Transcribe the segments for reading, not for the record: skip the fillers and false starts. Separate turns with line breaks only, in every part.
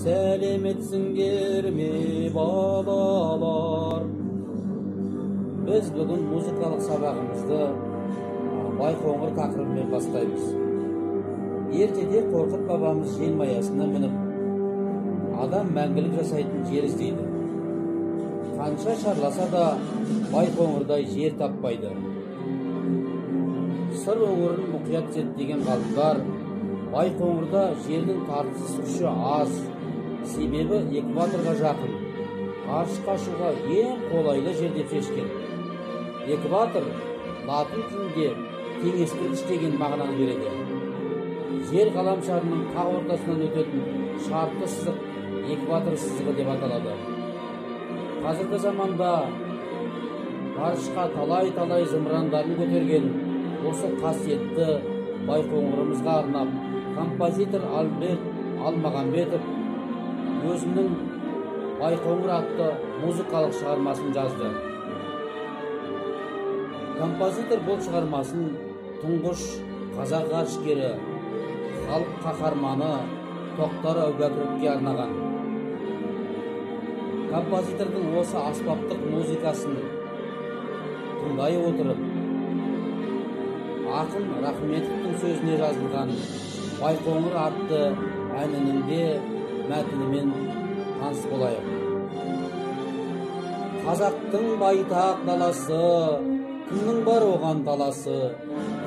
Сәлеметсіңдер ме балалар? Біз бүгін музыкалық сабағымызды Байқоңыр тақырыбымен бастаймыз. Ертеде Қорқыт бабамыз желмаясына мініп, адам мәңгілік жасайтын жер іздейді. Қанша шарласа да Байқоңырдай жер таппайды. Сыр өңірін мұқият зерттеген ғалымдар Байқоңырда жердің тартыс күші аз, себебі экваторға жақын, ғарышқа ұшуға ең қолайлы жер деп шешкен. Экватор латын тілінде теңестіргіш деген мағынаны береді. Жер ғаламшарының қақ ортасынан өтетін шартты сызық экватор сызығы деп аталады. Қазіргі заманда ғарышқа талай-талай зымырандарын көтерген осы қасиетті Байқоңырымызға арнап композитор Альберт Алмағамбетов өзінің Байқоңыр атты музыкалық шығармасын жазды. Композитор бұл шығармасын тұңғыш қазақ ғарышкері, халық қаһарманы Тоқтар Әубәкіровке арнаған. Композитордың осы аспаптық музыкасын тыңдай отырып, ақын Рахметовтің сөзіне жазылған Байқоңыр атты әнінің де мәтінімен таныс болайық. Қазақтың байтақ даласы, кімнің бар оған таласы,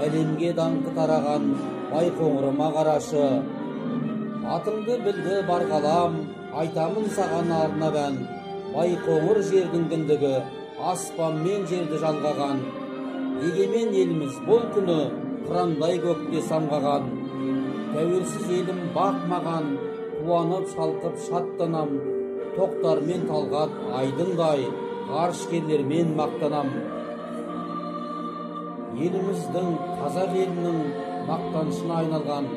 әлемге даңқы тараған Байқоңырыма қарашы. Атыңды білді бар ғалам, айтамын саған арнап ән. Байқоңыр жердің кіндігі, аспан мен жерді жалғаған. Егемен еліміз бұл күні қырандай көкте самғаған. Тәуелсіз елім бақ маған, қуанып шалқып шаттанам. Тоқтар мен Талғат Айдындай, ғарышкерлермен мақтанам. Еліміздің, қазақ елінің мақтанышына айналған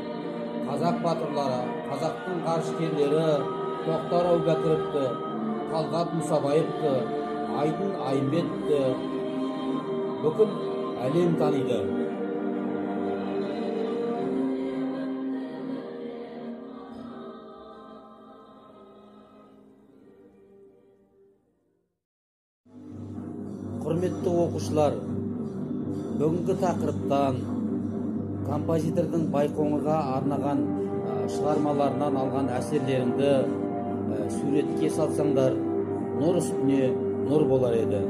қазақ батырлары, қазақтың ғарышкерлері Тоқтар Әубәкіровті, Талғат Мұсабаевты, Айдын Айымбетті бүкіл әлем таниды. Құрметті оқушылар, бүгінгі тақырыптан композитордың Байқоңырға арнаған шығармаларынан алған әсерлеріңді суретке салсаңдар, нұр үстіне нұр болар еді.